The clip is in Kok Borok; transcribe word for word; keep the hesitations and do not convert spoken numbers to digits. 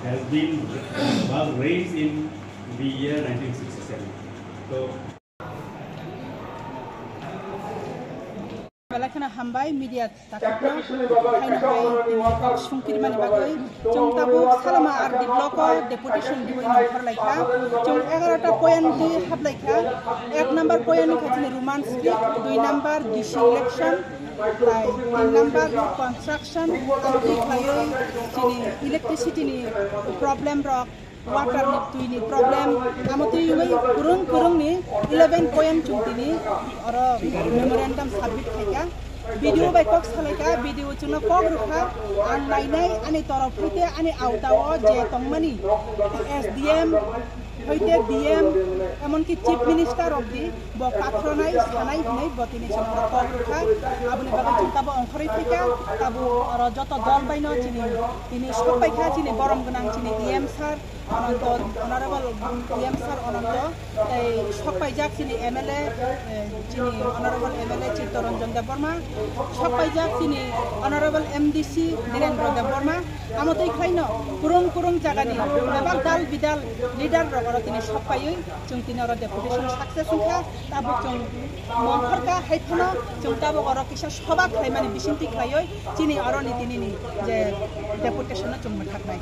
Has been, was raised in the year nineteen sixty-seven. So, Belai kheno hambai media takhukno, haino hai tini kok sungkirmani bagwi chwng tabuk Salama R D block o deputation diwi nongkhor laikha. Chwng egarota point di hap laikha. Ek number point wngkha chini Roman script, dui number D C election, tai tin number construction, abo twi khlaiwi chini electricity ni problem rok, water ni twi ni problem, amo twi wngwi kwrwng kwrwng ni eleven point chwng tini oro memorandum submit khaikha. B D O bai kok salaikha, B D O chwngno kok rwkha, ang nainai ani torop hoite ani auta o je tongmani S D M hoite D M, emonki Chief Minister rok di bo pathronai sanai hinwi bo tini chwngno kok rwkha. Aboni bagwi chwng tabo ongkhorwi phaikha, tabo oro joto dol baino chini tini sokpaikha, chini borom gwnang chini E M sir, Ananto, Honorable E M sir Ananto, tei sokpaijak chini M L A, eh, chini Honorable M L A Chittaranjan Debbarma, sokpaijak chini Honorable M D C Dhirendra Debbarma, amo twi khlaino kwrwng kwrwng jagani bebak dal bidal leader rok oro tini sokpaiwi chwng tini oro deputation success wngkha, tabuk chwng mongkhorkha, hai phano chwng tabuk oro kisa soba khlaimani bisingtwi khlaiwi chini oroni tinini je deputation no chwng mwthaknai.